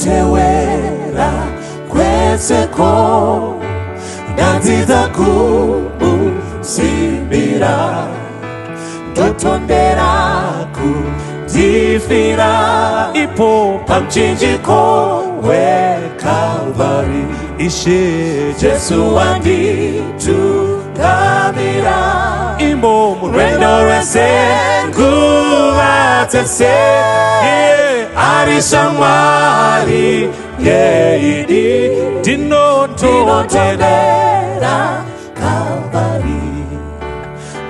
Ndinotewera kweseko, ndadzidza kumusimbira, ndotondera kundifira ipo pamuchinjiko weKalvari. Ishe Jesu wanditungamira imo rwendo rwese, nguva dzese, yeah. Ari shamwari yeidi. Ndinotondera. Ndinotondera Kalvari,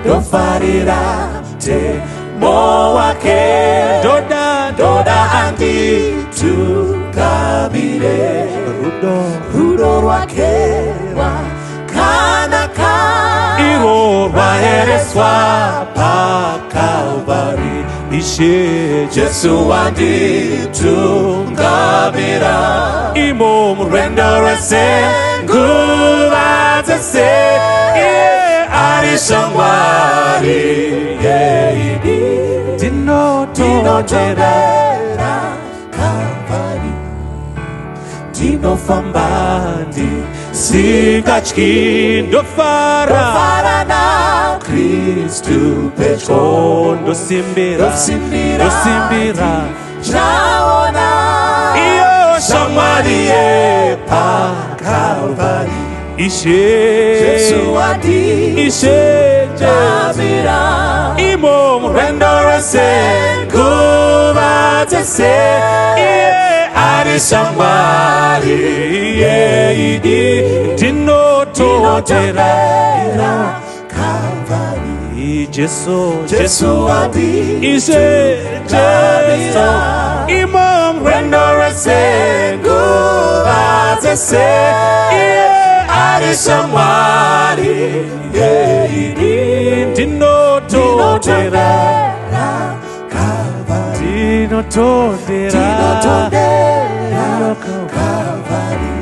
ndofarira mutemo wake. Ndoda. Ndoda anditungamire. Rudo. Rudo rwake rwakanaka, irwo rwaereswa paKalvari. Ishe. Jesu wanditungamira imo rwendo rwese, nguva dzese, yeah. Ari shamwari yeidi. Ndinotondera. Ndinotondera Kalvari, ndinofamba ndisingatyi. Ndofara. Ndofara naKristu pedyo. Ndosimbira. Ndosimbira. Ndosimbira. Chaona iyo shamwari yepaKalvari. Ishe. Jesu Ishe Jesu wanditungamira imo rwendo rwese, nguva dzese, yeah. Ari shamwari yeidi. Ndinotondera. Ndinotondera Kalvari. Jesu. Jesu Ishe Jesu imo rwendo rwese, nguva dzese, yeah. Ari shamwari yeidi. Ndinotondera. Ndinotondera Kalvari. Ndinotondera. Ndinotondera Kalvari.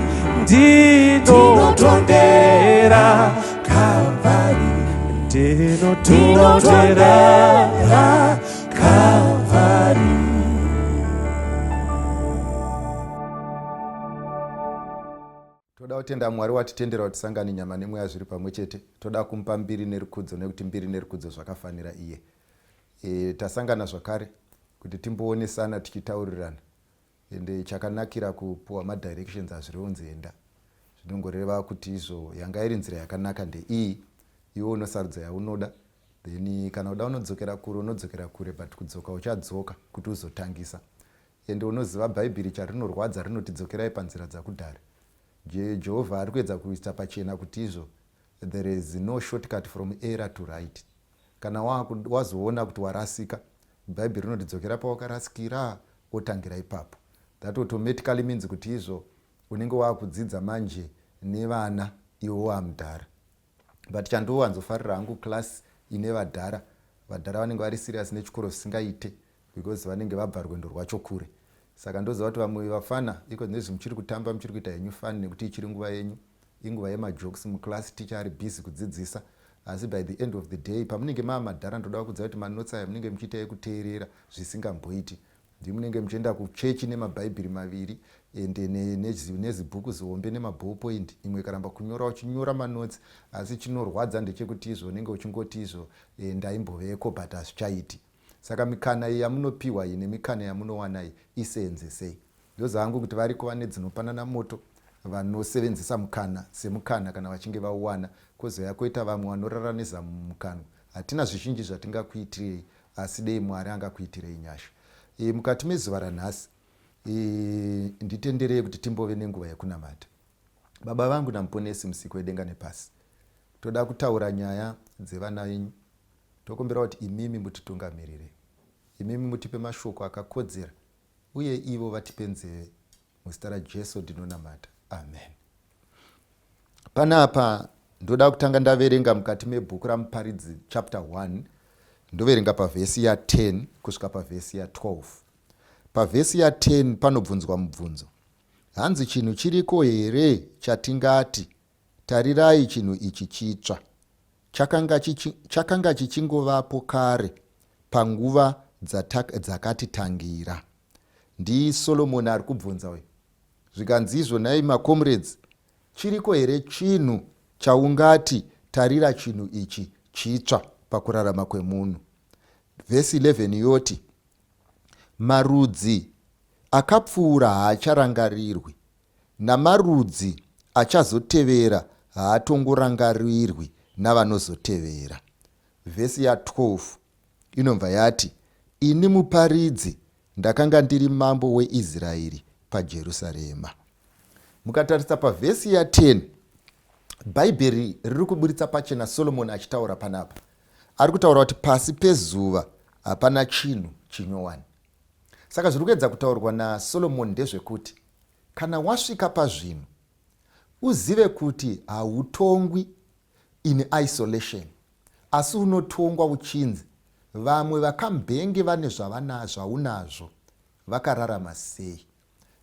Ndinotondera. Kalvari. Ndinotondera. Ndinotondera Kalvari. Toda kutenda Mwari watitendera kuti tisangane nyama nemweya zviri pamwe chete. Toda kumupa mbiri nerukudzo, nekuti mbiri nerukudzo zvakafanira iye. Tasangana zvakare kuti timboonesana, tichitaurirana. Ende chakanakira kupuwa madirections hazvireunzi enda, zvinongoreva kuti izvo yanga iri nzira yakanaka ndeiyi, iwe unosarudza yaunoda. Then kana uda unodzokera kure, unodzokera kure, but kudzoka uchadzoka kuti uzotangisa. Ende unoziva Bhaibheri charinorwadza, rinoti dzokerai panzira dzakudhara. Jehovha ari kuedza kuisa pachena kuti izvo there is no shortcut from error to right. Kana wazoona kuti warasika, Bhaibheri rinoti dzokera pawakarasikira, otangira ipapo. That automatically means kuti izvo unenge wakudzidza manje nevana, iwe wamudhara. But chandowanzofarira hangu, class ine vadhara. Vadhara vanenge vari serious nechikoro zvisingaite, because vanenge vabva rwendo rwacho kure. Saka ndoziva kuti vamwe vafana iko nezvi muchiri kutamba, muchiri kuita henyu fun, nekuti ichiri nguva yenyu, inguva yemajokes muclass, ticha ari busy kudzidzisa. Asi by the end of the day, pamunenge maa madhara, ndoda kudza kuti manotsi aya munenge muchiita ekuteerera zvisingamboiti. Ndimunenge muchienda kuchechi nemabhaibheri maviri, ende nezibhuku zihombe nemaballpoint, imwe ikaramba kunyora, uchinyora manotsi. Asi chinorwadza ndechekuti izvo unenge uchingoti izvo ndaimboveko, but hazvichaiti. Saka mikana iyi yamunopiwa iyi nemikana yamunowana iyi, iseenzesei. Ndoziva hangu kuti variko vane dzinopanana moto, vanosevenzesa mukana semukana kana vachinge vauwana. Kozouya koita vamwe vanorara nezamu mumukanwa. Hatina zvizhinji zvatingakuitirei, asi dei Mwari angakuitirei nyasha. Mukati mezuva ranhasi, nditenderei kuti timbove nenguva yekunamata. Baba vangu naMuponesi, Musiki wedenga nepasi, toda kutaura nyaya dzevana venyu. Tokumbira kuti imimi mutitungamirire, imimi mutipe mashoko akakodzera, uye ivo vatipe nzeve. Muzita raJesu ndinonamata, amen. Panapa ndoda kutanga ndaverenga mukati mebhuku raMuparidzi chapter 1. Ndoverenga pavhesi ya10 kusvika pavhesi ya12. Pavhesi ya10 panobvunzwa mubvunzo, hanzi, "Chinhu chiriko here chatingati, 'Tarirai, chinhu ichi chitsva'? Chakanga chichingovapo kare panguva dzakatitangira." NdiSolomoni ari kubvunza uyu. Zvikanzi izvo, nhai macomrades, chiriko here chinhu chaungati, tarira chinhu ichi chitsva pakurarama kwemunhu? Vhesi 11 yoti, marudzi akapfuura haacharangarirwi, namarudzi achazotevera haatongorangarirwi navanozotevera. Vhesi ya12 inobva yati, ini muparidzi ndakanga ndiri mambo weIsraeri paJerusarema. Mukatarisa pavhesi ya10, Bhaibheri riri kuburitsa pachena Solomoni achitaura panapa. Ari kutaura kuti pasi pezuva hapana chinhu chinyowani. Saka zviri kuedza kutaurwa naSolomoni ndezvekuti kana wasvika pazvinhu, uzive kuti hautongwi in isolation, asi unotongwa uchinzi vamwe vakambenge vane zvaunazvo vakararama sei,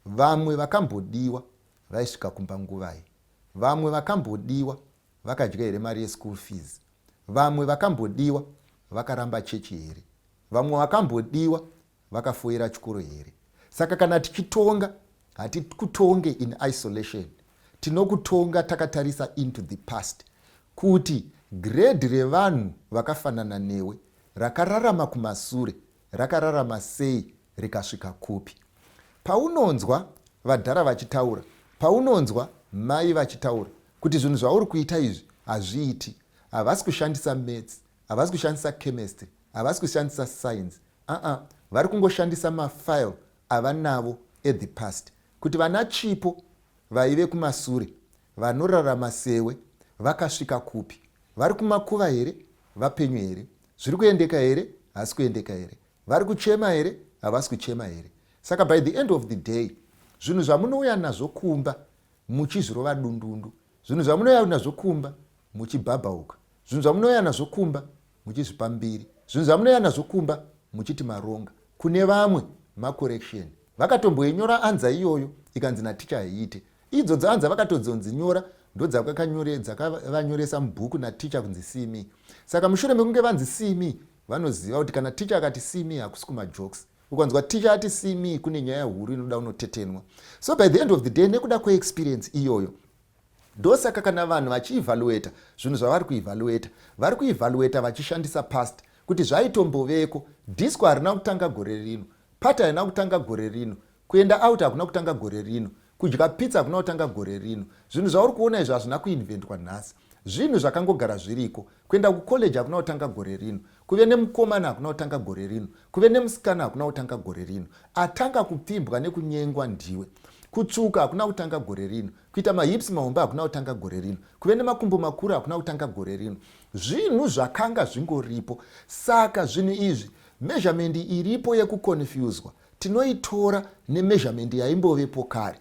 vamwe vakambodiwa vaisvika kumba nguvai, vamwe vakambodiwa vakadya here mari yeschool fees, vamwe vakambodiwa vakaramba chechi here, vamwe vakambodiwa vakafoira chikoro here. Saka kana tichitonga, hatikutonge in isolation, tinokutonga takatarisa into the past, kuti grade revanhu vakafanana newe rakararama kumasure rakararama sei, rikasvika kupi. Paunonzwa vadhara vachitaura, paunonzwa mai vachitaura kuti zvinhu zvauri kuita izvi hazviiti, havasi kushandisa maths, havasi kushandisa chemistry, havasi kushandisa science, aa, vari kungoshandisa mafile avanavo at the past, kuti vana chipo vaive kumasure vanorarama sewe vakasvika kupi, vari kumakuva here, vapenyu here, zviri kuendeka here, hasi kuendeka here, vari kuchema here, havasi kuchema here. Saka by the end of the day, zvinhu zvamunouya nazvo kumba muchizvirova dundundu, zvinhu zvamunouya nazvo kumba muchibhabhauka, zvinhu zvamunouya nazvo kumba muchizvipa mbiri, zvinhu zvamunouya nazvo kumba muchiti maronga, kune vamwe macorrection vakatomboinyora answer iyoyo, ikanzi naticha haiite. Idzodzo answer vakatodzonzinyora, ndodzakavanyoresa mubhuku naticha kunzi see me. Saka mushure mekunge vanzi see me, vanoziva kuti kana ticha akati see me, hakusi kumajokes. Ukanzwa ticha ati see me, kune nyaya huru inoda unotetenwa. So by the end of the day, nekuda kweexperience iyoyo, ndosaka kana vanhu vachievaluata zvinhu zvavari kuevaluata, vari kuevaluata vachishandisa past, kuti zvaitomboveko. Disco harina kutanga gore rino, party harina kutanga gore rino, kuenda out hakuna kutanga gore rino, kudya pizza hakuna kutanga gore rino. Zvinhu zvauri kuona izvo hazvina kuinventwa nhasi, zvinhu zvakangogara zviriko. Kuenda kucollege hakuna kutanga gore rino, kuve nemukomana hakuna kutanga gore rino, kuve nemusikana hakuna kutanga gore rino. Atanga kupfimbwa nekunyengwa ndiwe. Kutsvuka hakuna kutanga gore rino, kuita mahips mahombe hakuna kutanga gore rino, kuve nemakumbo makuru hakuna kutanga gore rino. Zvinhu zvakanga zvingoripo. Saka zvinhu izvi, measurement iripo yekuconfuswa tinoitora nemeasurement yaimbovepo kare.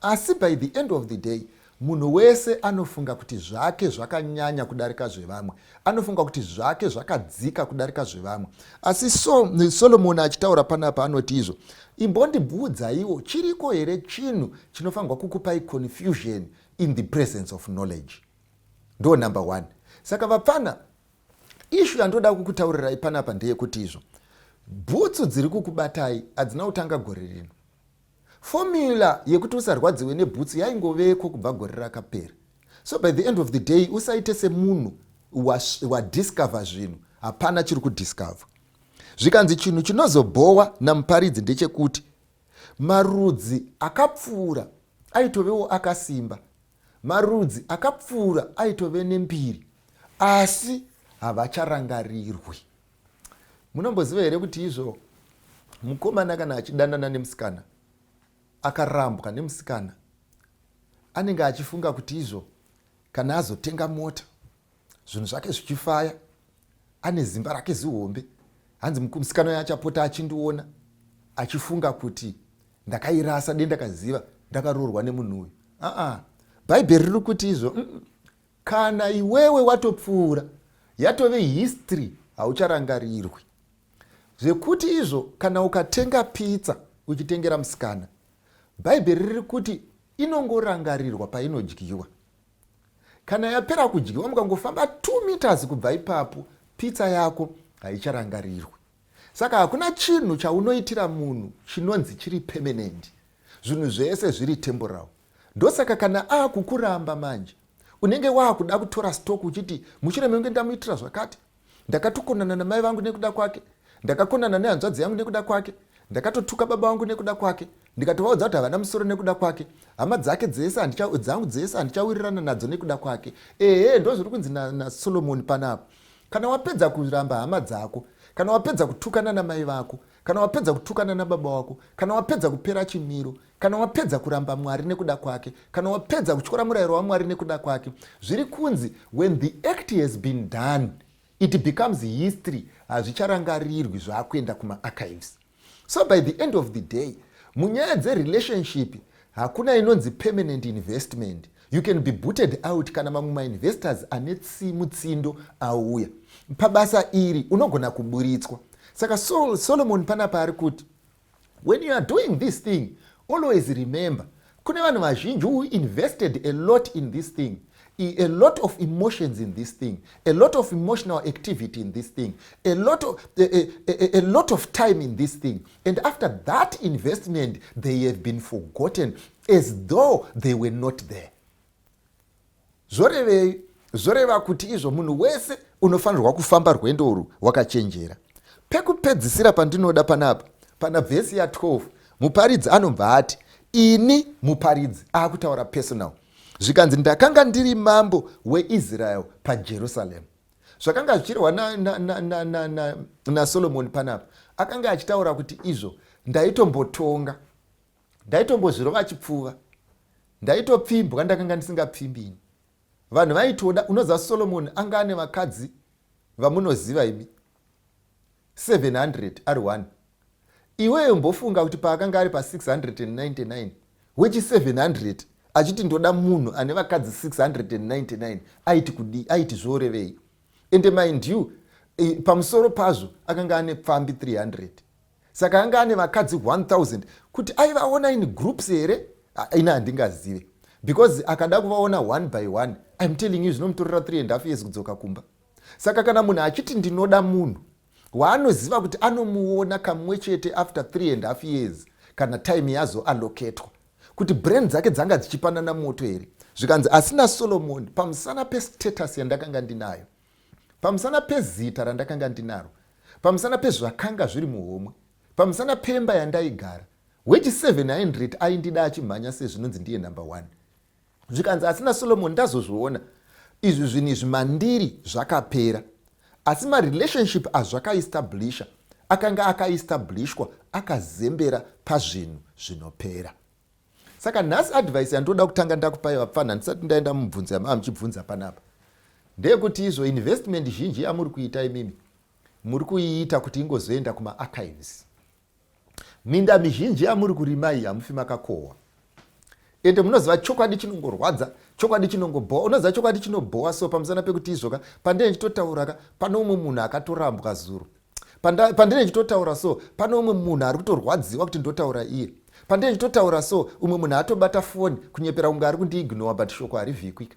Asi by the end of the day, munhu wese anofunga kuti zvake zvakanyanya kudarika zvevamwe, anofunga kuti zvake zvakadzika kudarika zvevamwe. Asi so Solomoni achitaura panapa anoti izvo, imbondibvudzaiwo, chiriko here chinhu chinofanirwa kukupai confusion in the presence of knowledge? Ndo number one. Saka vapfana, issue yandoda kukutaurirai panapa ndeyekuti izvo, bhutsu dziri kukubatai hadzina kutanga gore rino. Formula yekuti usarwadziwe nebhutsu yaingoveko kubva gore rakapera. So by the end of the day, usaite semunhu wadiscover zvinhu. Hapana chiri kudiscover. Zvikanzi chinhu chinozobhowa namuparidzi ndechekuti marudzi akapfuura aitovewo akasimba, marudzi akapfuura aitove nembiri, asi havacharangarirwi. Munomboziva here kuti izvo, mukomana kana achidanana nemusikana, akarambwa nemusikana, anenge achifunga kuti izvo, kana azotenga mota, zvinhu zvake zvichifaya, ane zimba rake zihombe, hanzi musikana uyo achapota achindiona achifunga kuti ndakairasa, dendakaziva ndakaroorwa nemunhu uyu. Aa, Bhaibheri riri kuti izvo, kana iwewe watopfuura, yatove history, haucharangarirwi. Zvekuti izvo, kana ukatenga pizza uchitengera musikana, Bhaibheri riri kuti inongorangarirwa painodyiwa. Kana yapera kudyiwa, mukangofamba 2 meters kubva ipapo, pizza yako haicharangarirwi. Saka hakuna chinhu chaunoitira munhu chinonzi chiri permanent. Zvinhu zvese zviri temporal. Ndosaka kana akukuramba manje, unenge waakuda kutora stock uchiti mushure mekunge ndamuitira zvakati, ndakatokonana namai vangu nekuda kwake, ndakakonana nehanzvadzi yangu nekuda kwake, ndakatotuka baba vangu nekuda kwake, ndikatovaudza kuti havana musoro nekuda kwake, hama dzake dzese dzangu dzese handichawirirana nadzo nekuda kwake. Ehe, ndozviri kunzi naSolomoni na panapa. Kana wapedza kuramba hama dzako, kana wapedza kutukana namai vako, kana wapedza kutukana nababa wako, kana wapedza kupera chimiro, kana wapedza kuramba Mwari nekuda kwake, kana wapedza kutyora murayiro waMwari nekuda kwake, zviri kunzi when the act has been done, it becomes history. Hazvicharangarirwi, zvaakuenda kumaarchives. So by the end of the day, munyaya dzerelationship hakuna inonzi permanent investment. You can be booted out kana mamwe mainvestors ane mutsindo auya pabasa iri, unogona kuburitswa. Saka Solomon panapa ari kuti when you are doing this thing, always remember kune vanhu vazhinji who invested a lot in this thing, a lot of emotions in this thing, a lot of emotional activity in this thing, a lot of time in this thing, and after that investment they have been forgotten as though they were not there. Zvorevei? Zvoreva kuti izvo munhu wese unofanirwa kufamba rwendo urwu wakachenjera. Pekupedzisira pandinoda panapa, pana vhesi ya12, Muparidzi anobva ati, ini Muparidzi akutaura personal, zvikanzi, "Ndakanga ndiri mambo weIsrael paJerusaremu." Zvakanga zvichirwa naSolomoni panapa, akanga achitaura kuti izvo ndaitombotonga, ndaitombozvirova chipfuva, ndaitopfimbwa, ndakanga ndisingapfimbini. Vanhu vaitoda. Unoziva Solomoni anga ane vakadzi vamunoziva imi 700 ari 1. Iweyo mbofunga kuti paakanga ari pa699, wechi 700 achiti ndoda munhu ane vakadzi 699, aiti kudi? Aiti zvorevei? Ende mind you, pamusoro pazvo akanga ane pfambi 300. Saka anga ane vakadzi 1000. Kuti aivaona in groups here, ina handingazive, because akada kuvaona one by one, I'm telling you, zvinomutorera 3 and half years kudzoka kumba. Saka kana munhu achiti ndinoda munhu waanoziva kuti anomuona kamwe chete after 3 and half years, kana time yazoallocatwa, kuti brain dzake dzanga dzichipanana moto here? Zvikanzi, asina Solomoni, pamusana pestatus yandakanga ndinayo, pamusana pezita randakanga ndinaro, pamusana pezvakanga zviri muhomwe, pamusana pemba yandaigara, wechi 700 aindida achimhanya sezvinonzi ndiye number 1. Zvikanzi, asina Solomoni, ndazozviona izvi zvinhu izvi mandiri zvakapera, asi marelationship azvakaestablisha akanga akaestablishwa akazembera pazvinhu zvinopera. Saka nhasi advice yandoda kutanga ndakupai vapfana, ndisati ndaenda mubvunzo yamaa muchibvunza panapa, ndeyekuti izvo investment zhinji yamuri kuita imimi, muri kuiita kuti ingozoenda kumaarchives. Minda mizhinji yamuri kurima iyi, hamufi makakohwa. Ende munoziva chokwadi chinongorwadza, chokwadi chinongobhowa. Unoziva chokwadi chinobhowa, so pamusana pekuti izvoka pandine ndichitotauraka, pane umwe munhu akatorambwa zuro. Pandine ndichitotaura, so pane umwe munhu ari kutorwadziwa kuti ndotaura iye. Pandine ndichitotaura, so umwe munhu atobata foni kunyepera kunge ari kundiignora, but shoko harivhikwika.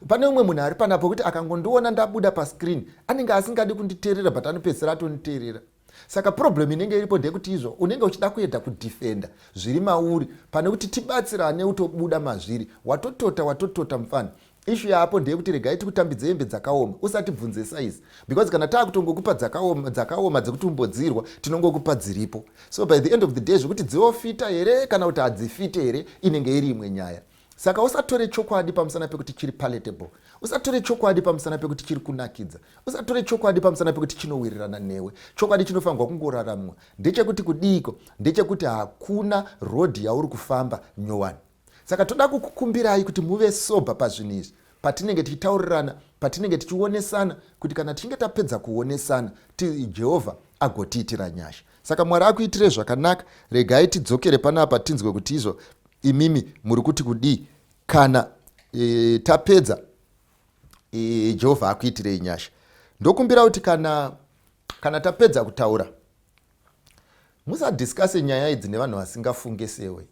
Pane umwe munhu ari panapo kuti akangondiona ndabuda pascreen, anenge asingadi kunditeerera, but anopedzisira atonditeerera. Saka problem inenge iripo ndeyekuti izvo unenge uchida kuenda kudefenda zviri mauri pane kuti tibatsirane utobuda mazviri. Watotota, watotota mufana. Issue yapo ndeyekuti regai tikutambidze hembe dzakaoma, usatibvunze size, because kana taakutongokupa dzakaoma, dzakaoma dzekuti umbodzirwa, tinongokupa dziripo. So by the end of the day, zvekuti dziofita here kana kuti hadzifite here inenge iri imwe nyaya. Saka usatore chokwadi pamusana pekuti chiri palatable, usatore chokwadi pamusana pekuti chiri kunakidza, usatore chokwadi pamusana pekuti chinowirirana newe. Chokwadi chinofanirwa kungoraramwa ndechekuti kudiiko? Ndechekuti hakuna rodhi yauri kufamba nyowani. Saka toda kukukumbirai kuti muve sober pazvinhu izvi, patinenge tichitaurirana, patinenge tichionesana, kuti kana tichinge tapedza kuonesana, Jehovha agotiitira nyasha. Saka Mwari akuitire zvakanaka. Regai tidzokere panapa tinzwe kuti izvo imimi muri kuti kudii kana tapedza. Jehovha akuitirei nyasha. Ndokumbira kuti kana tapedza kutaura, musadiscusse nyaya idzi nevanhu vasingafunge sewe,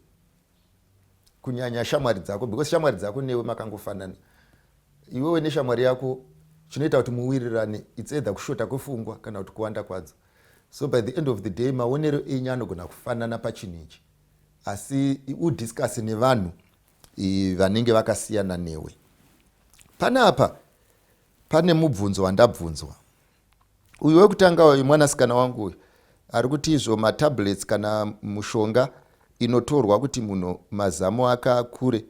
kunyanya shamwari dzako, because shamwari dzako newe makangofanana. Iwewe neshamwari yako, chinoita kuti muwirirane, it's either kushota kwefungwa kana kuti kuwanda kwadzo. So by the end of the day, maonero enyu anogona kufanana pachinhu ichi. Asi udiscuss nevanhu vanenge vakasiyana newe. Panapa pane mubvunzo wandabvunzwa. Uyu wekutanga uyu, mwanasikana wangu uyu, ari kuti izvo matablets kana mushonga inotorwa kuti munhu mazamu akakure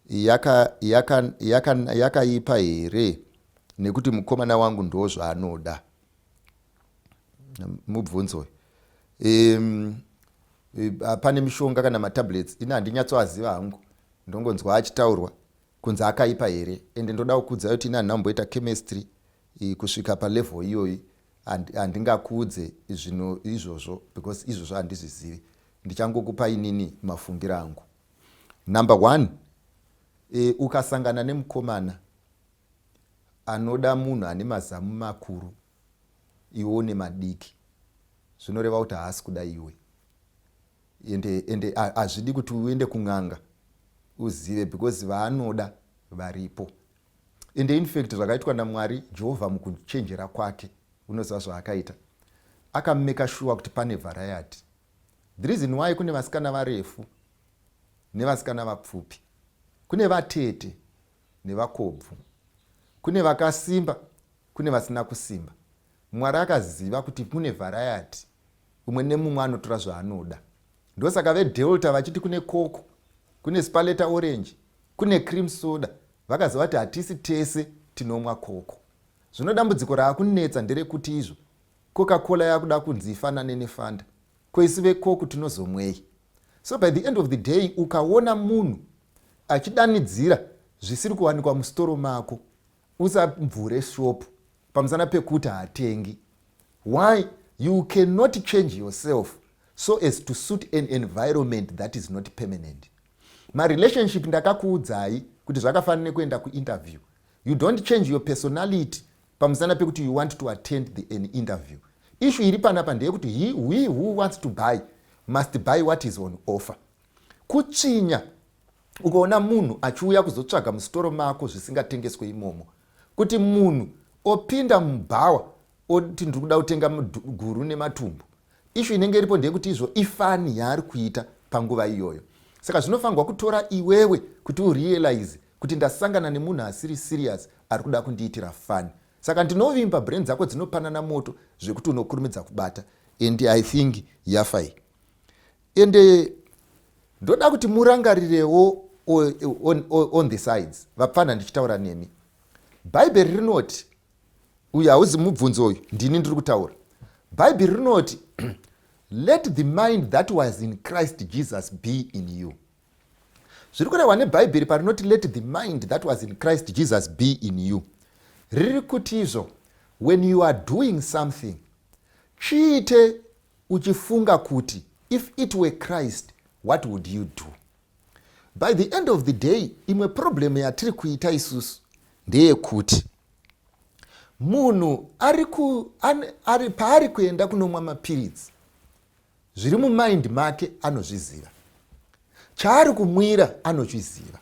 yakaipa yaka, yaka, yaka here, nekuti mukomana wangu ndo zvaanoda? Mubvunzo. Pane mishonga kana matablets, ini handinyatsoaziva hangu, ndongonzwa achitaurwa kunzi akaipa here. Ende ndoda kukuudzai kuti ini handinamboita chemistry kusvika palevel iyoyi. Handingakuudze zvinhu izvozvo because izvozvo handizvizivi. Ndichangokupa inini mafungiro angu. Number one, ukasangana nemukomana anoda munhu ane mazamu makuru, iwe une madiki, zvinoreva kuti haasi kuda iwe. Ende hazvidi kuti uende kun'anga uzive, because vaanoda varipo. Ende infact zvakaitwa naMwari Jehovha mukuchenjera kwake, unoziva zvaakaita? Akamake sure kuti pane variety. The reason why kune vasikana varefu nevasikana vapfupi, kune vatete nevakobvu, kune vakasimba, kune vasina kusimba, Mwari akaziva kuti kune variety. Umwe nemumwe anotora zvaanoda. Ndosaka veDelta vachiti kune Coke, kune Sparletta Orange, kune cream soda. Vakaziva kuti hatisi tese tinomwa Coke. Zvino dambudziko raakunetsa nderekuti izvo Coca-Cola yakuda kunzi ifanane neFanta. Ko isu veCoke tinozomwei? So by the end of the day, ukaona munhu achidanidzira zvisiri kuwanikwa musitoro mako, usabvure shopu pamusana pekuti haatengi. Why? You cannot change yourself so as to suit an environment that is not permanent. Marelationship, ndakakuudzai kuti zvakafanana nekuenda kuinterview. You don't change your personality pamusana pekuti you want to attend an interview. Issue iri panapa ndeyekuti we who wants to buy must buy what is on offer. Kutsvinya ukaona munhu achiuya kuzotsvaga musitoro mako zvisingatengeswe imomo. Kuti munhu opinda mubhawa oti, "Ndiri kuda kutenga guru nematumbu," issue inenge iripo ndeyekuti izvo ifun yaari kuita panguva iyoyo. Saka zvinofanirwa kutora iwewe kuti urealize kuti ndasangana nemunhu asiri serious, ari kuda kundiitira fun. Saka ndinovimba brain dzako dzinopanana moto zvekuti unokurumidza kubata, and I think yafai. Ende ndoda kuti murangarirewo on the sides, vapfana, ndichitaura nemi. Bhaibheri rinoti, uyu hauzi mubvunzo uyu, ndini ndiri kutaura, Bhaibheri rinoti, "Let the mind that was in Christ Jesus be in you." Zviri kurehwa nebhaibheri parinoti, "Let the mind that was in Christ Jesus be in you," riri kuti izvo when you are doing something, chiite uchifunga kuti if it were Christ, what would you do? By the end of the day, imwe problem yatiri kuita isusu ndeyekuti munhu ari ku, an, ari paari kuenda kunomwa mapiritsi, zviri mumind make anozviziva, chaari kumwira anochiziva.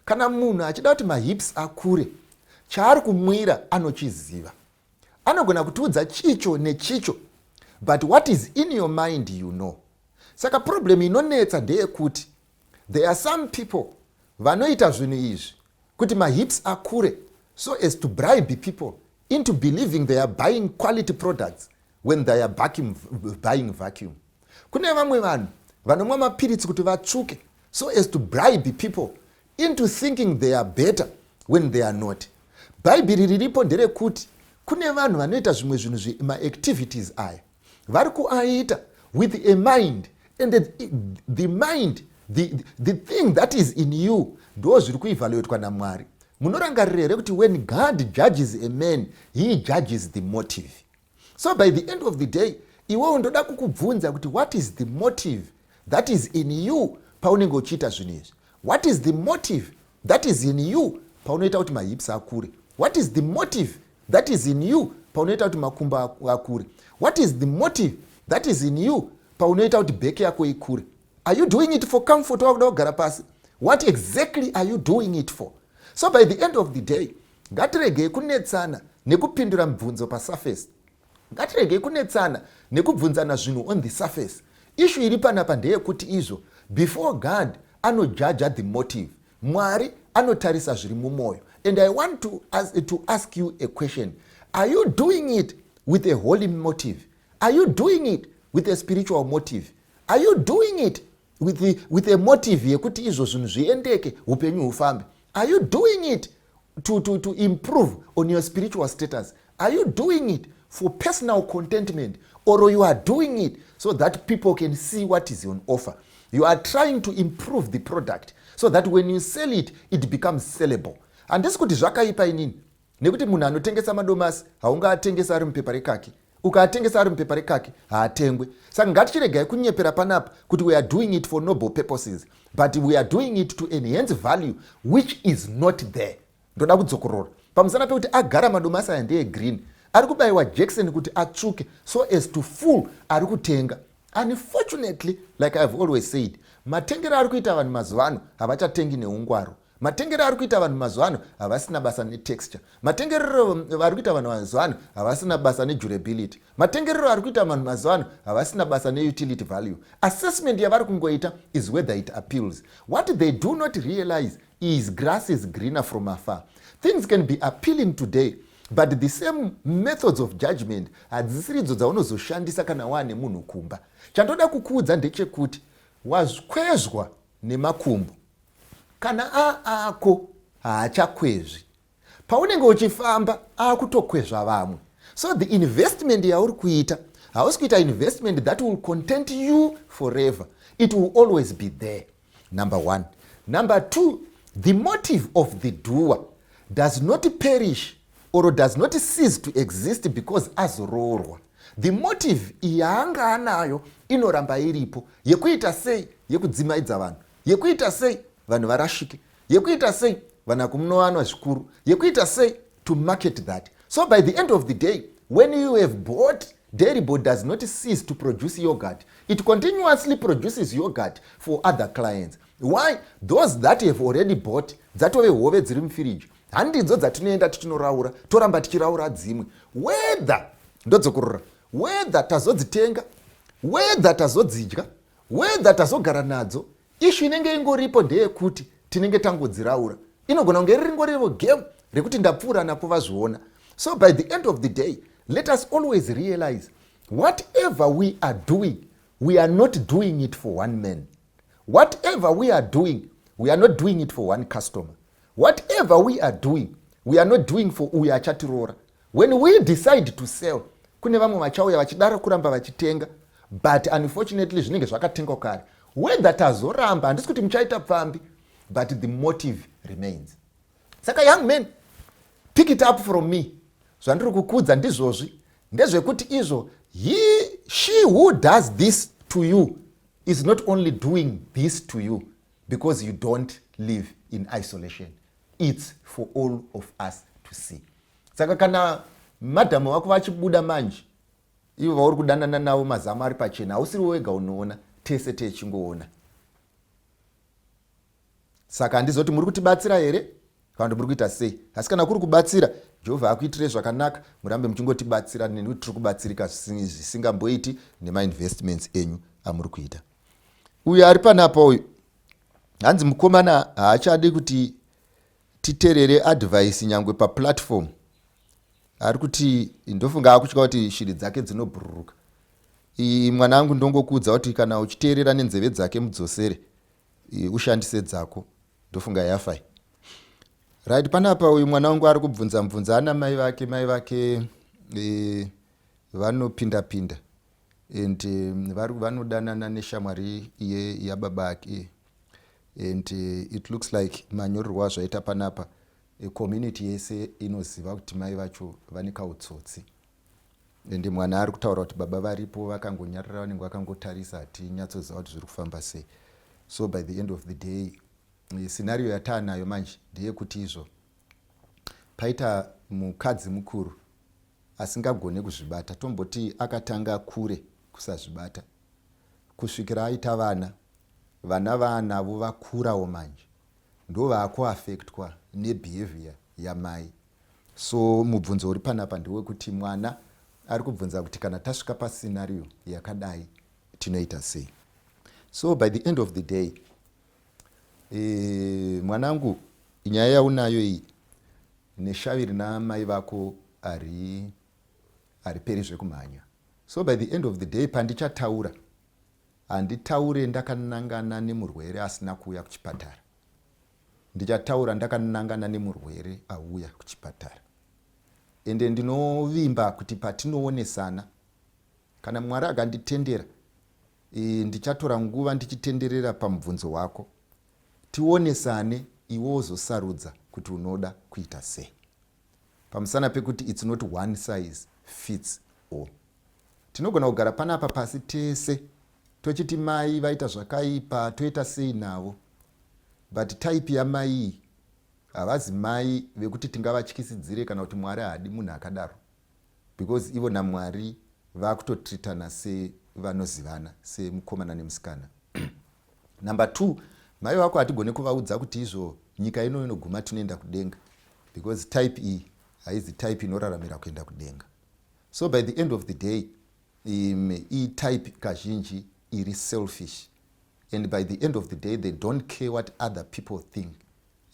Kana munhu achida kuti mahips akure, chaari kumwira anochiziva. Anogona kutiudza chicho nechicho, but what is in your mind, you know. Saka problem inonetsa ndeyekuti there are some people vanoita zvinhu izvi kuti mahips akure so as to bribe people into believing they are buying quality products when they are buying vacuum. Kune vamwe vanhu vanomwa mapiritsi kuti vatsvuke so as to bribe people into thinking they are better when they are not. Bhaibheri riripo nderekuti kune vanhu vanoita zvimwe zvinhu, maactivities aya vari kuaita with a mind, and the mind, the thing that is in you, ndo zviri kuevaluatwa naMwari. Munorangarira here kuti when God judges a man, he judges the motive? So by the end of the day, iwewo ndoda kukubvunza kuti what is the motive that is in you paunenge uchiita zvinhu izvi? What is the motive that is in you paunoita kuti mahips akure? What is the motive that is in you paunoita kuti makumbo akure? What is the motive that is in you paunoita kuti back yako ikure? Are you doing it for comfort, wakuda kugara pasi? What exactly are you doing it for? So by the end of the day, ngatiregei kunetsana nekupindura mibvunzo pasurface. Ngatiregei kunetsana nekubvunzana zvinhu on the surface. Issue iri panapa ndeyekuti izvo Before God anojaja the motive. Mwari anotarisa zviri mumwoyo. And I want to ask you a question. Are you doing it with a holy motive? Are you doing it with a spiritual motive? Are you doing it with a motive yekuti izvo zvinhu zviendeke, upenyu hufambe? Are you doing it to improve on your spiritual status? Are you doing it for personal contentment, or you are doing it so that people can see what is on offer? You are trying to improve the product so that when you sell it, it becomes sellable. Handisi kuti zvakaipa inini, nekuti munhu anotengesa madomasi haungaatengesa ari mupepa rekaki. Ukaatengesa ari mupepa rekaki, haatengwe. Saka ngatichiregai kunyepera panapa kuti we are doing it for noble purposes, but we are doing it to enhance value which is not there. Ndoda kudzokorora pamusana pekuti agara madomasi aya ndeegreen, ari kubayiwa jekiseni kuti atsvuke so as to fool ari kutenga. Unfortunately, like I have always said, matengero ari kuita vanhu mazuva ano, havachatengi neungwaro. Matengero ari kuita vanhu mazuva ano, havasina basa netexture. Matengerero ari kuita vanhu mazuva ano, havasina basa nedurability. Matengerero ari kuita vanhu mazuva ano, havasina basa neutility value. Assessment yavari kungoita is whether it appeals. What they do not realize is grass is greener from afar. Things can be appealing today, but the same methods of judgment hadzisiridzo dzaunozoshandisa kana waane munhu kumba. Chandoda kukuudza ndechekuti wakwezwa nemakumbo, kana aako haachakwezvi. Paunenge uchifamba, akutokwezva vamwe. So the investment yauri kuita, hausi kuita investment that will content you forever. It will always be there, number one. Number two, the motive of the doer does not perish or does not cease to exist because azoroorwa. The motive yaanga anayo inoramba iripo, yekuita sei, yekudzimaidza vanhu, yekuita sei vanhu varashike, yekuita sei vanhu kumunowanwa zvikuru, yekuita sei to market that. So by the end of the day, when you have bought, Dairibord does not cease to produce yogurt. It continuously produces yogurt for other clients. Why? Those that have already bought, dzatove hove dziri mufiriji, handidzo dzatinoenda tichinoraura, toramba tichiraura dzimwe. Whether, ndodzokorora, whether tazodzitenga, whether tazodzidya, whether tazogara nadzo, issue inenge ingoripo ndeyekuti tinenge tangodziraura. Inogona kunge riringorivo game rekuti ndapfuura napo vazviona. So by the end of the day, let us always realize, whatever we are doing, we are not doing it for one man. Whatever we are doing, we are not doing it for one customer. Whatever we are doing, we are not doing for uyo achatiroora. When we decide to sell, kune vamwe vachauya vachidara kuramba vachitenga, but unfortunately zvinenge zvakatengwa kare. Whether tazoramba, handisi kuti muchaita pfambi, but the motive remains. Saka young man, pick it up from me. Zvandiri kukudza ndizvozvi, ndezvekuti izvo he, she who does this to you is not only doing this to you because you don't live in isolation. It's for all of us to see. Saka kana madhamu vako vachibuda manje, ivo vauri kudanana navo, mazamu ari pachena, hausiri wega unoona, tese techingoona. Saka handizoti muri kutibatsira here kana kuti muri kuita sei, asi kana kuri kubatsira, Jehovha akuitirei zvakanaka, murambe muchingotibatsira, nekuti tiri kubatsirika zvisingamboiti nemainvestments enyu amuri kuita. Uyu ari panapa uyu, hanzi mukomana haachadi kuti titerere advice nyangwe paplatform. Ari kuti ndofunga akutya kuti shiri dzake dzinobhururuka. Mwana angu, ndongokuudza kuti kana uchiteerera nenzeve dzake, mudzosere, ushandise dzako. Ndofunga yafai. Right, panapa uyu mwana wangu ari kubvunza mubvunza ana mai vake. Mai vake vanopinda pinda and vanodanana neshamwari yababa ake, and it looks like manyorerwo azvaita panapa, community yese inoziva kuti mai vacho vane kautsotsi. And mwana ari kutaura kuti baba varipo vakangonyarara, vanenge vakangotarisa, hatinyatsoziva kuti zviri kufamba sei. So by the end of the day, scenario yataanayo manje ndeyekuti izvo paita mukadzi mukuru asingagone kuzvibata. Tomboti akatanga kure kusazvibata kusvikira aita vana. Vana vaanavo vakurawo manje, ndo vaakuafektwa nebehavior yamai. So mubvunzo uri panapa ndewekuti mwana ari kubvunza kuti kana tasvika pascenario yakadai, tinoita sei? So by the end of the day, mwanangu, nyaya yaunayo iyi neshavi rina mai vako ari hariperi zvekumhanya. So by the end of the day, pandichataura, handitaure ndakanangana nemurwere asina kuuya kuchipatara. Ndichataura ndakanangana nemurwere auya kuchipatara. Ende ndinovimba kuti patinoonesana, kana Mwari akanditendera, ndichatora nguva ndichitenderera pamubvunzo wako, tionesane, iwe wozosarudza kuti unoda kuita sei, pamusana pekuti it's not one size fits all. Tinogona kugara panapa pasi tese tochiti mai vaita zvakaipa, toita sei navo, but type yamai iyi havazi mai vekuti tingavatyisidzire kana kuti Mwari haadi munhu akadaro, because ivo naMwari vakutotritana sevanozivana, semukomana nemusikana. Number two, mai vako hatigone kuvaudza kuti izvo nyika ino inoguma, tinoenda kudenga, because type iyi haizi type inoraramira kuenda kudenga. So by the end of the day, itype kazhinji iri selfish, and by the end of the day they don't care what other people think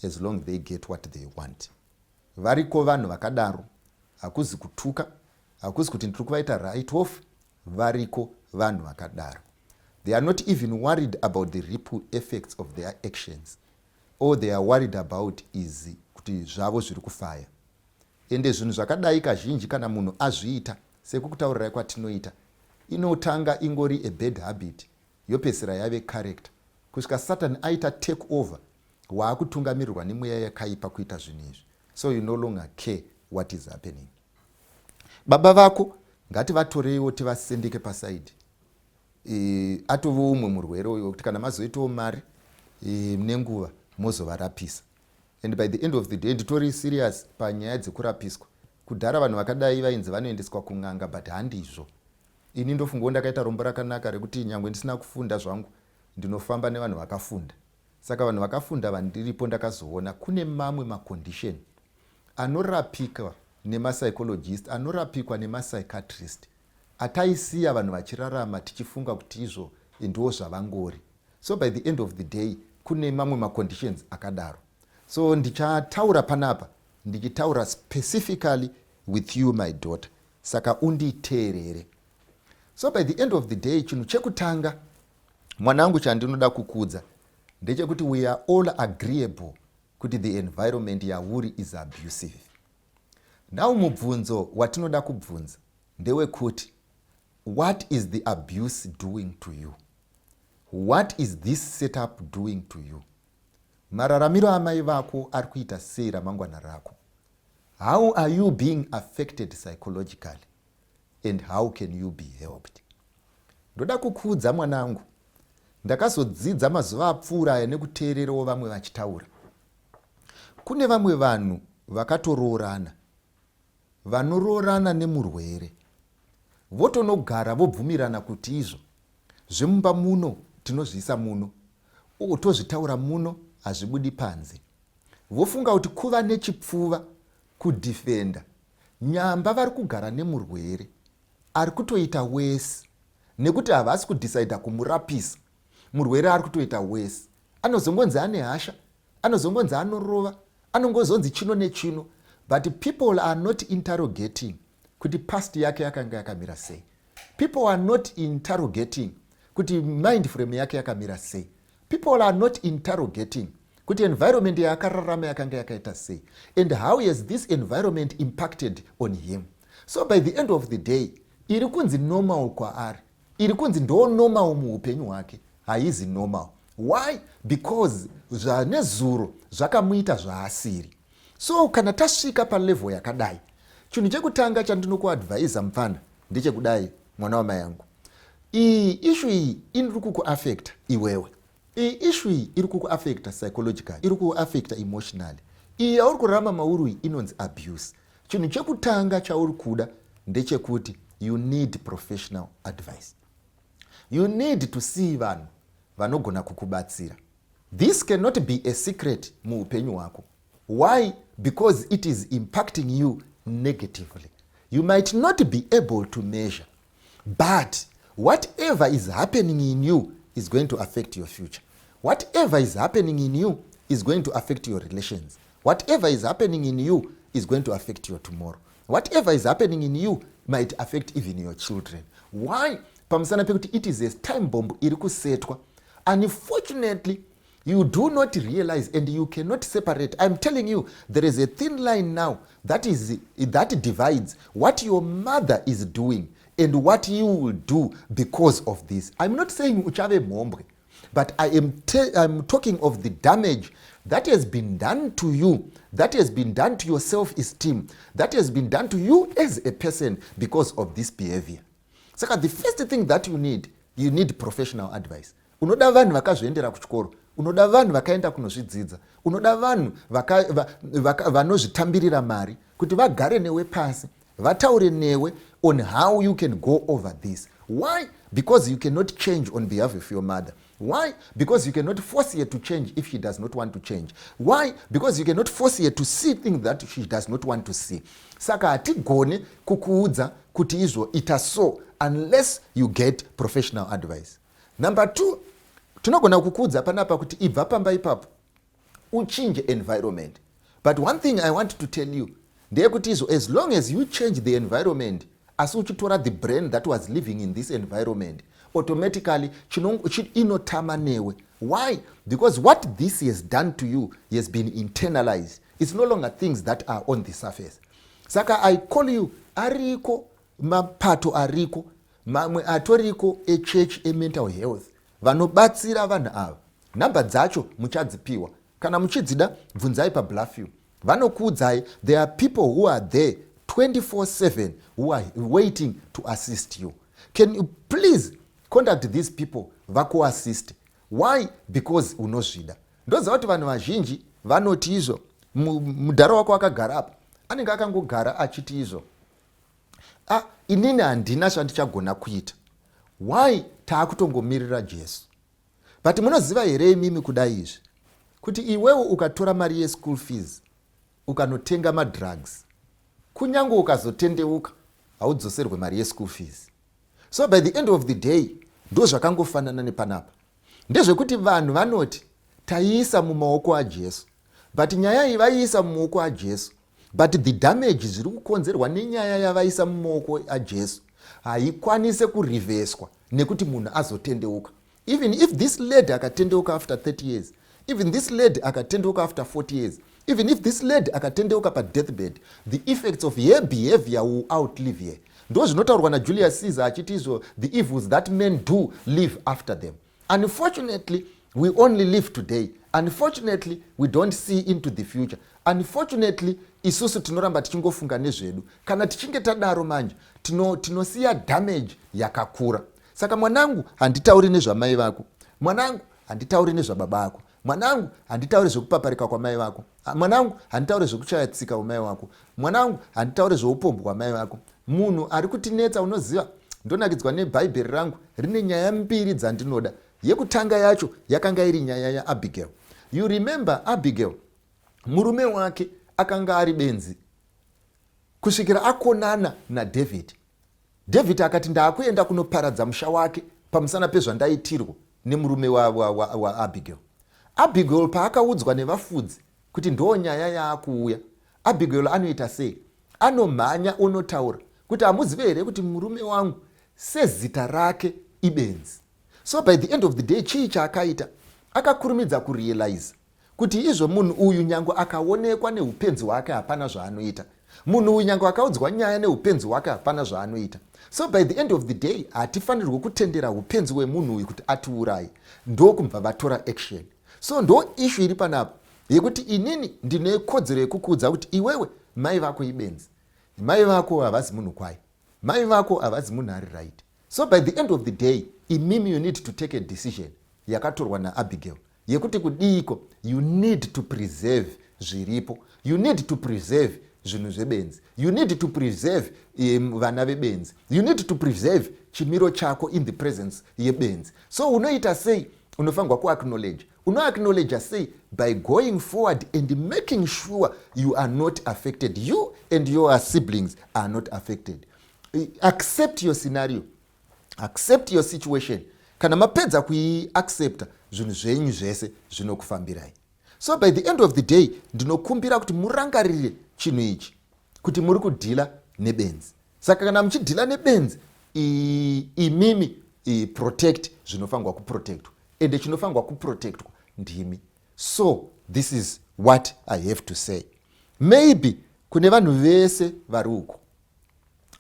as long they get what they want. Variko vanhu vakadaro. Hakuzi kutuka, hakuzi kuti ndiri kuvaita write off. Variko vanhu vakadaro. They are not even worried about the ripple effects of their actions. All they are worried about is kuti zvavo zviri kufaya. Ende zvinhu zvakadai kazhinji, kana munhu azviita, sekukutaurirai kwatinoita, inotanga ingori a bad habit, yopedzisira yave character, kusvika Satan aita take over, waakutungamirirwa nemweya yakaipa kuita zvinhu izvi. So you no longer care what is happening. Baba vako ngativatoreiwo tivasendeke paside. Atove umwe murwere uyo wekuti kana mazoitawo mari nenguva mozovarapisa. And by the end of the day, nditori serious panyaya dzekurapiswa. Kudhara vanhu vakadai vainzi vanoendeswa kun'anga, but handizvo. Ini ndofungawo ndakaita rombo rakanaka rekuti nyange ndisina kufunda zvangu, ndinofamba nevanhu vakafunda. Saka vanhu vakafunda vandiripo, ndakazoona kune mamwe macondition anorapikwa nemapsychologist, anorapikwa nemapsychiatrist, ataisiya vanhu vachirarama tichifunga kuti izvo ndiwo zvavangori. So by the end of the day, kune mamwe maconditions akadaro. So ndichataura panapa ndichitaura specifically with you, my daughter, saka unditeerere. So by the end of the day, chinhu chekutanga, mwanangu, chandinoda kukudza ndechekuti we are all agreeable kuti the environment yauri is abusive. Now mubvunzo watinoda kubvunza ndewekuti, what is the abuse doing to you? What is this setup doing to you? Mararamiro amai vako ari kuita sei ramangwana rako? How are you being affected psychologically, and how can you be helped? Ndoda kukuudza, mwanangu, ndakazodzidza mazuva apfuura aya nekuteererawo vamwe vachitaura. Kune vamwe vanhu vakatoroorana, vanoroorana nemurwere, votonogara vobvumirana kuti izvo zvemumba muno tinozviisa muno, tozvitaura muno, hazvibudi panze. Vofunga kuti kuva nechipfuva kudefenda nyamba vari kugara nemurwere ari kutoita worse, nekuti havasi kudecida kumurapisa. Murwere ari kutoita worse, anozongonzi ane hasha, anozongonzi anorova, anongozonzi chino nechino, but people are not interrogating kuti past yake yakanga yakamira sei. People are not interrogating kuti mind frame yake yakamira sei. People are not interrogating kuti environment yaakararama yakanga yakaita sei, and how has this environment impacted on him. So by the end of the day, iri kunzi normal kwaari, iri kunzi ndo normal muupenyu hwake, haizi normal. Why? Because zvanezuro zvakamuita zvaasiri. So kana tasvika palevel yakadai, chinhu chekutanga chandinokuadvisa, mufana, ndechekudai: mwana wamai yangu, iyi issue iyi iri kukuaffecta iwewe. Iyi issue iyi iri kukuaffecta psychologically, iri kukuaffecta emotionally. Iyi yauri kurarama mauri iyi inonzi abuse. Chinhu chekutanga chauri kuda ndechekuti you need professional advice. You need to see vanhu vanogona kukubatsira. This cannot be a secret muupenyu hwako. Why? Because it is impacting you negatively. You might not be able to measure, but whatever is happening in you is going to affect your future. Whatever is happening in you is going to affect your relations. Whatever is happening in you is going to affect your tomorrow. Whatever is happening in you might affect even your children. Why? Pamusana pekuti it is a time bomb iri kusetwa. Unfortunately, you do not realize and you cannot separate. I'm telling you, there is a thin line now that divides what your mother is doing and what you will do because of this. I'm not saying uchave mhombwe, but I'm talking of the damage that has been done to you, that has been done to your self-esteem, that has been done to you as a person because of this behavior. Saka the first thing that you need, you need professional advice. Unoda vanhu vakazviendera kuchikoro, unoda vanhu vakaenda kunozvidzidza, unoda vanhu vanozvitambirira mari kuti vagare newe pasi, vataure newe on how you can go over this. Why? Because you cannot change on behalf of your mother. Why? Because you cannot force her to change if she does not want to change. Why? Because you cannot force her to see things that she does not want to see. Saka hatigone kukuudza kuti izvo ita so unless you get professional advice. Number two, tinogona kukuudza panapa kuti ibva pamba ipapo, uchinje environment. But one thing I want to tell you ndeyekuti izvo, as long as you change the environment, asi uchitora the brain that was living in this environment, automatically inotama newe. Why? Because what this has done to you has been internalized. It's no longer things that are on the surface. Saka I call you, ariko mapato, ariko mamwe atoriko echurch emental health vanobatsira vanhu ava. Nhamba dzacho muchadzipiwa. Kana muchidzida, bvunzai paBluffview, vanokuudzai. There are people who are there 24/7 who are waiting to assist you. Can you please contact these people vakuassist? Why? Because unozvida. Ndoziva kuti vanhu vazhinji vanoti izvo mudhara wako akagara apa, anenge akangogara achiti izvo, "Ah, inini handina zvandichagona kuita. Why taakutongomirira Jesu?" But munoziva here imimi kudai izvi kuti iwewo ukatora mari yeschool fees ukanotenga madrugs, kunyange ukazotendeuka, haudzoserwe mari yeschool fees? So by the end of the day, ndo zvakangofanana nepanapa. Ndezvekuti vanhu vanoti taiisa mumaoko aJesu, but nyaya iyi vaiisa mumaoko aJesu, but the damage zviri kukonzerwa nenyaya yavaisa mumaoko aJesu haikwanise kurivheswa nekuti munhu azotendeuka. Even if this lady akatendeuka after 30 years, even this lady akatendeuka after 40 years, even if this lady akatendeuka padeathbed, the effects of her behavior will outlive her. Ndo zvinotaurwa naJulius Caesar achiti izvo, "The evils that men do live after them." Unfortunately, we only live today. Unfortunately, we don't see into the future. Unfortunately, isusu tinoramba tichingofunga nezvedu. Kana tichinge tadaro manje, tinosiya damage yakakura. Saka mwanangu, handitauri nezvamai vako. Mwanangu, handitauri nezvababa ako. Mwanangu, handitauri zvekupaparika kwamai vako. Mwanangu, handitauri zvekuchaya tsika kwamai vako. Mwanangu, handitauri zveupombwe hwamai vako. Munhu ari kutinetsa, unoziva, ndonakidzwa nebhaibheri rangu, rine nyaya mbiri dzandinoda. Yekutanga yacho yakanga iri nyaya yaAbigail. You remember Abigail, murume wake akanga ari benzi kusvikira akonana naDavid. David akati, "Ndaakuenda kunoparadza musha wake pamusana pezvandaitirwa nemurume waAbigail wa, wa, wa Abigail paakaudzwa nevafudzi kuti ndo nyaya yaakuuya, Abigail anoita sei? Anomhanya onotaura kuti, "Hamuzive here kuti murume wangu sezita rake ibenzi?" So by the end of the day, chii chaakaita? Akakurumidza kurealize kuti izvo munhu uyu nyange akaonekwa neupenzi hwake, hapana zvaanoita. Munhu uyu nyange akaudzwa nyaya neupenzi hwake, hapana zvaanoita. So by the end of the day, hatifanirwe kutendera upenzi hwemunhu uyu kuti atiuraye. Ndokubva vatora action. So ndo issue iri panapa yekuti inini ndine kodzero yekukuudza kuti iwewe, mai vako ibenzi, mai vako havazi munhu kwaye, mai vako havazi munhu ari right. So by the end of the day, imimi you need to take a decision yakatorwa naAbigail yekuti kudiiko. You need to preserve zviripo. You need to preserve zvinhu zvebenzi. You need to preserve vana vebenzi. You need to preserve chimiro chako in the presence yebenzi. So unoita sei? Unofanirwa kuacknowledge. Unoacknowledge sei? By going forward and making sure you are not affected, you and your siblings are not affected. Accept your scenario, accept your situation. Kana mapedza kuiaccepta, zvinhu zvenyu zvese zvinokufambirai. So by the end of the day, ndinokumbira kuti murangarire chinhu ichi, kuti muri kudhila nebenzi. Saka kana muchidhila nebenzi, imimi protect zvinofanirwa kuprotectwa, ende chinofanirwa kuprotectwa ndimi. So this is what I have to say. Maybe kune vanhu vese vari uko,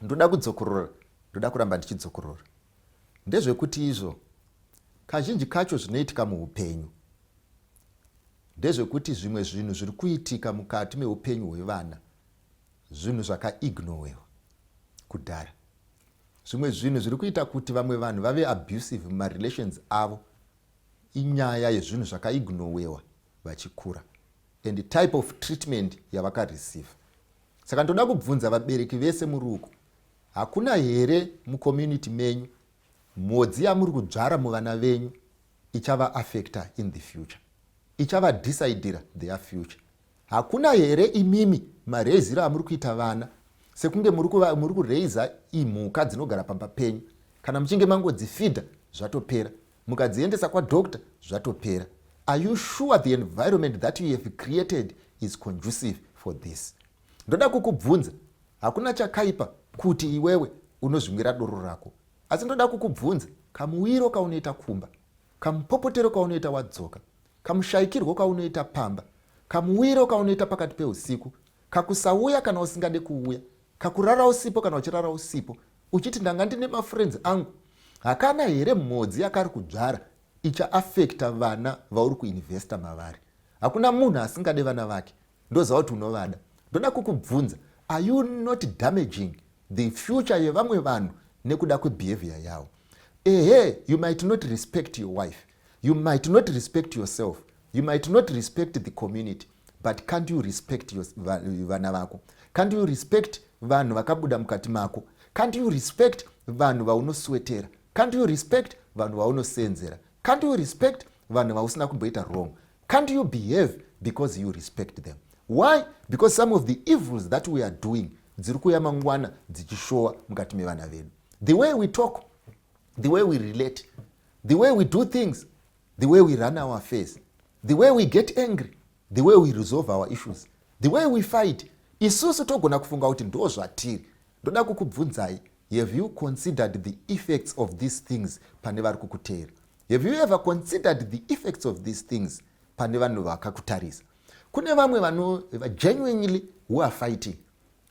ndoda kudzokorora, ndoda kuramba ndichidzokorora, ndezvekuti izvo kazhinji kacho zvinoitika muupenyu ndezvekuti zvimwe zvinhu zviri kuitika mukati meupenyu hwevana, zvinhu zvakaignowewa kudhara. Zvimwe zvinhu zviri kuita kuti vamwe vanhu vave abusive mumarelations avo inyaya yezvinhu zvakaignowewa vachikura and type of treatment yavakareceive. Saka ndoda kubvunza vabereki vese muri uko, hakuna here mucommunity menyu mhodzi yamuri kudzvara muvana venyu ichavaafecta in the future, ichavadicidira their future? Hakuna here imimi mareiziro amuri kuita vana sekunge muri kureiza imhuka dzinogara pamba penyu? Kana muchinge mangodzifidha, zvatopera. Mukadziendesa kwadoctor, zvatopera. Are you sure the environment that you have created is conducive for this? Ndoda kukubvunza, hakuna chakaipa kuti iwewe unozvimwira doro rako, asi ndoda kukubvunza, kamuwiro kaunoita kumba, kamupopotero kaunoita wadzoka, kamushayikirwo kaunoita pamba, kamuwiro kaunoita pakati peusiku, kakusauya kana usingade kuuya, kakurara usipo kana uchirara usipo uchiti ndanga ndine mafriends angu, hakana here mhodzi yakari kudzvara ichaafekta vana vauri kuinvesta mavari? Hakuna munhu asingade vana vake, ndoziva kuti unovada. Ndoda kukubvunza, are you not damaging the future yevamwe vanhu nekuda kwebehavior yavo? Ehe, you might not respect your wife, you might not respect yourself, you might not respect the community, but can't you respect vana vako? Can't you respect vanhu vakabuda mukati mako? Can't you respect vanhu vaunoswetera? Can't you respect vanhu vaunosenzera? Can't you respect vanhu vausina kumboita wrong? Can't you behave because you respect them? Why? Because some of the evils that we are doing dziri kuuya mangwana dzichishowa mukati mevana vedu. The way we talk, the way we relate, the way we do things, the way we run our affairs, the way we get angry, the way we resolve our issues, the way we fight, isusu togona kufunga kuti ndo zvatiri. Ndoda kukubvunzai, have you considered the effects of these things pane vari kukuteera? Have you ever considered the effects of these things pane vanhu vakakutarisa? Kune vamwe vano genuinely who are fighting,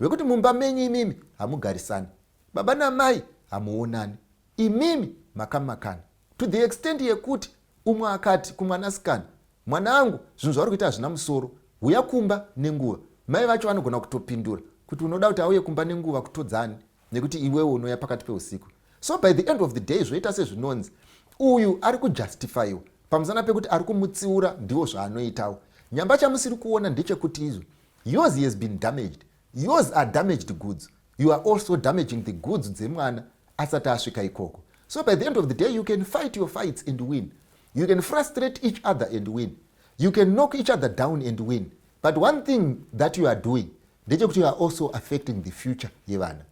vekuti mumba menyu imimi hamugarisani, baba namai hamuonani, imimi makamakana to the extent yekuti umwe akati kumwanasikana, "Mwana angu, zvinhu zvauri kuita hazvina musoro, huya kumba nenguva," mai vacho vanogona kutopindura kuti, "Unoda kuti auye kumba nenguva kutodzani, nekuti iwewe unoya pakati peusiku?" So by the end of the day, zvoita sezvinonzi uyu ari kujustifyiwa pamusana pekuti ari kumutsiura, ndiwo zvaanoitawo. Nyamba chamusiri kuona ndechekuti izvo yours has been damaged. Yours are damaged goods. You are also damaging the goods dzemwana asati asvika ikoko. So by the end of the day, you can fight your fights and win, you can frustrate each other and win, you can knock each other down and win, but one thing that you are doing ndechekuti you are also affecting the future yevana.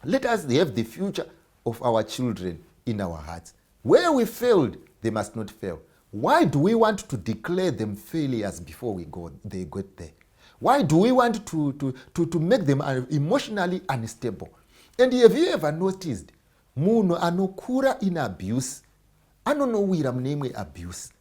Let us have the future of our children in our hearts. Where we failed, they must not fail. Why do we want to declare them failures before we go they get there? Why do we want to make them emotionally unstable? And have you ever noticed, munhu anokura in abuse anonowira mune imwe abuse,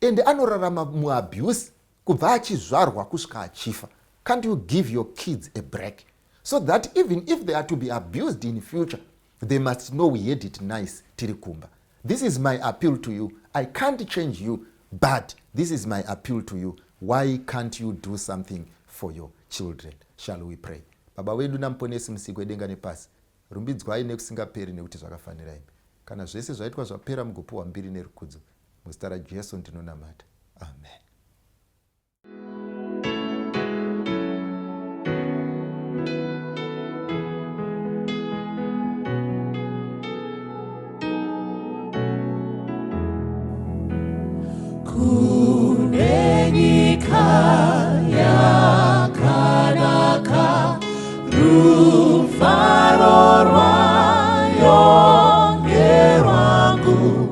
and anorarama muabuse kubva achizvarwa kusvika achifa? Can't you give your kids a break so that even if they are to be abused in future, they must know we had it nice tiri kumba? This is my appeal to you. I can't change you, but this is my appeal to you. Why can't you do something for your children? Shall we pray? Baba wedu namuponesi, musiki wedenga nepasi, rumbidzwai nekusingaperi, nekuti zvakafanira imi. Kana zvese zvaitwa zvapera, mugopiwa mbiri nerukudzo. Muzita raJesu ndinonamata, amen. Kune nyika yakanaka, rufaro rwayo ngerwangu.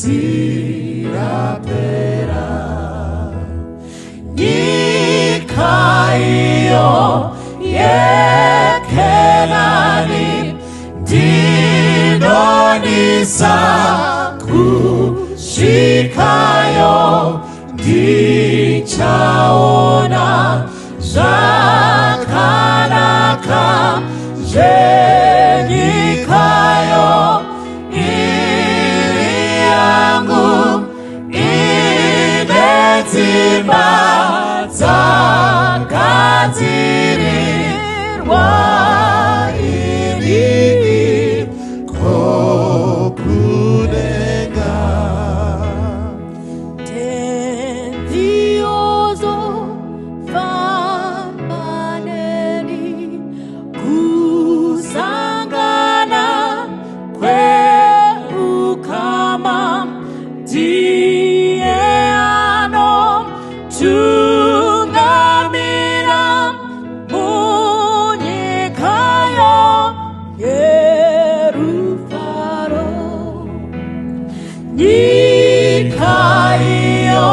Pasi rapera. Nyika iyo yeKenani ndinodisa kusvikayo, ndichaona zvakanaka zvenyikayo iri yangu, ine dzimba dzagadzirirwa ini Kokudenga. Tenzi ozofamba neni kusangana kweukama, ndiye anotungamira munyikayo yerufaro. Nyika iyo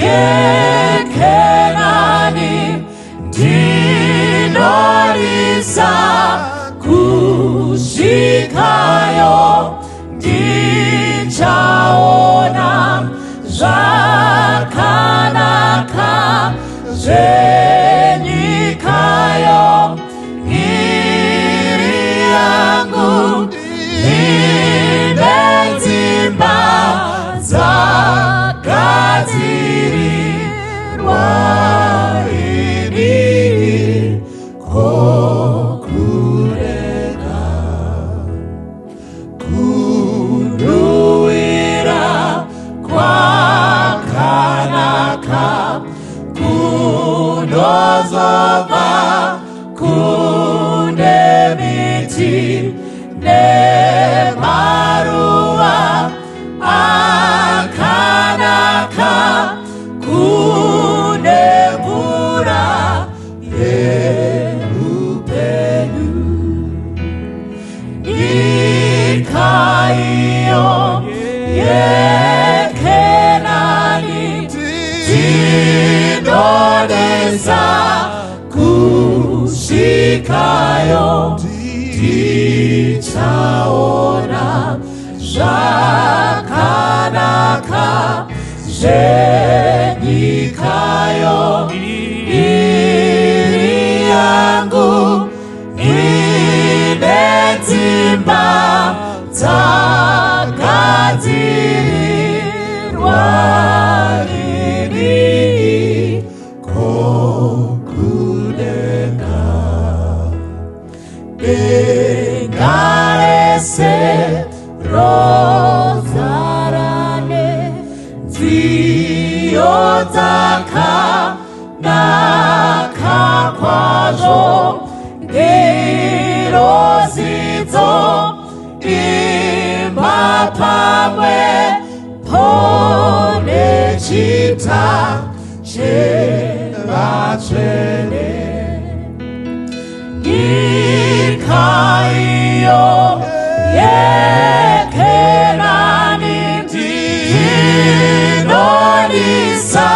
yeKenani ndinodisa kusvikayo, ndichaona zvakanaka zvenyikayo iri yangu, ine dzimba dzagadzirirwa ini Kokudenga. Kunhuwira kwakanaka kunozobva kune miti nemaruva akanaka, kune mvura yeupenyu. Nyika iyo yeKenani ndinodisa kusvikayo, ndichaona zvakanaka zvenyikayo iri yangu, ine dzimba dzagadzirirwa ini Kokudenga. Denga rese rozara nenziyo dzakanaka kwazvo, ngirozi dzoimba pamwe po nechita chevatsvene. Nyika iyo yeKenani ndinodisa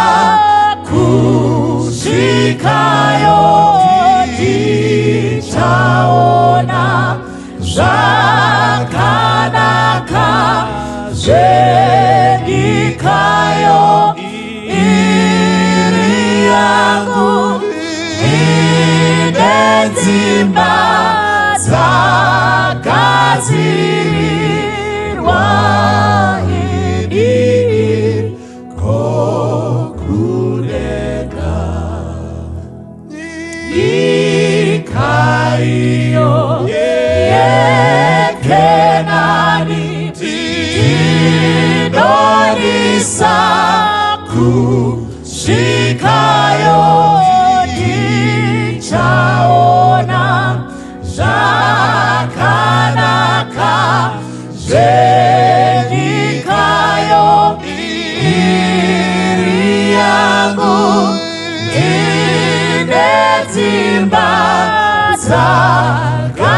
kusvikayo, ndichaona zvakanaka zvenyikayo iri yangu, ine dzimba dzagadzirirwa ini Kokudenga. Nyika iyo yeKenani ndinodisa kusvikayo, ndichaona zvakanaka zvenyikayo iri yangu, ine dzimba dzaka